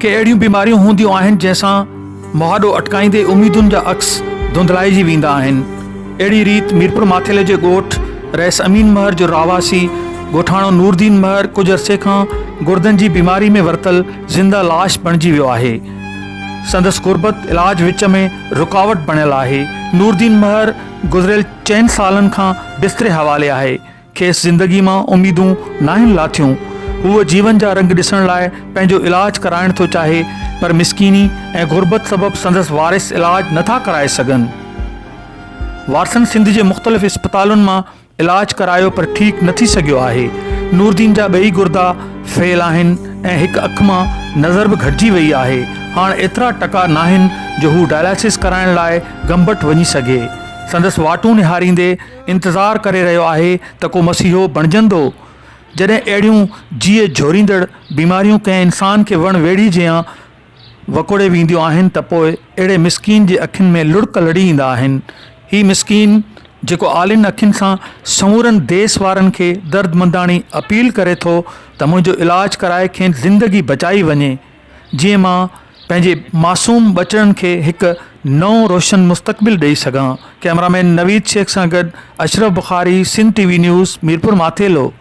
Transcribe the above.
ڪي اهڙيون بيماريون هونديون آهن جنهن سان مهاڏو اٽڪائيندي اميدن جا عڪس ڌنڌلائجي ويندا آهن. اهڙي ريت ميرپور ماٿيلي جي ڳوٺ رئيس امين مهر جو رهواسي ڳوٺاڻو نوردين مهر ڪجهه عرصي کان گردن جي بيماري ۾ ورتل زنده لاش بڻجي ويو آهي. سندس غربت علاج وچ ۾ رڪاوٽ بڻيل آهي. نوردين مهر گذريل چئن سالن کان بستري حوالي آهي. کيس زندگي مان اميدون ناهن لاٿيون. هو جيون جا رنگ ڏسڻ لاء پنهنجو علاج ڪرائڻ ٿو چاهي پر مسڪيني ۽ غربت سبب سندس وارث علاج نٿا ڪرائي سگهن. وارثن سنڌ جي مختلف اسپتالن مان علاج ڪرايو پر ٺيڪ نه ٿي سگهيو آهي. نوردين جا ٻئي گردا فيل آهن ۽ هڪ اک مان نظر به گهٽجي وئي آهي. هاڻ ايترا ٽڪا ناهن جو هو ڊائلاسز ڪرائڻ لاء گمبٽ وڃي سگهي. سندس واٽون نهاريندي انتظار ڪري رهيو آهي ته ڪو مسيحو بڻجندو. جڏهن اهڙيون جيء جهوريندڙ بيماريون ڪنهن انسان کي وڻ ويڙهي جيان وڪوڙي وينديون آهن ته پوء اهڙي مسڪين جي اکين ۾ لڙڪ لڙي ايندا آهن. هي مسڪين جيڪو آلين اکين سان سمورن ديس وارن کي دردمنداڻي اپيل ڪري ٿو ته منهنجو علاج ڪرائي کين زندگي بچائي وڃي جيئن مان پنهنجي معصوم ٻچڙن کي هڪ نئون روشن مستقبل ڏئي سگهان. ڪئميرا مين نويد شيخ سان گڏ Ashraf Bukhari, Sindh T V news, Mirpur Mathelo.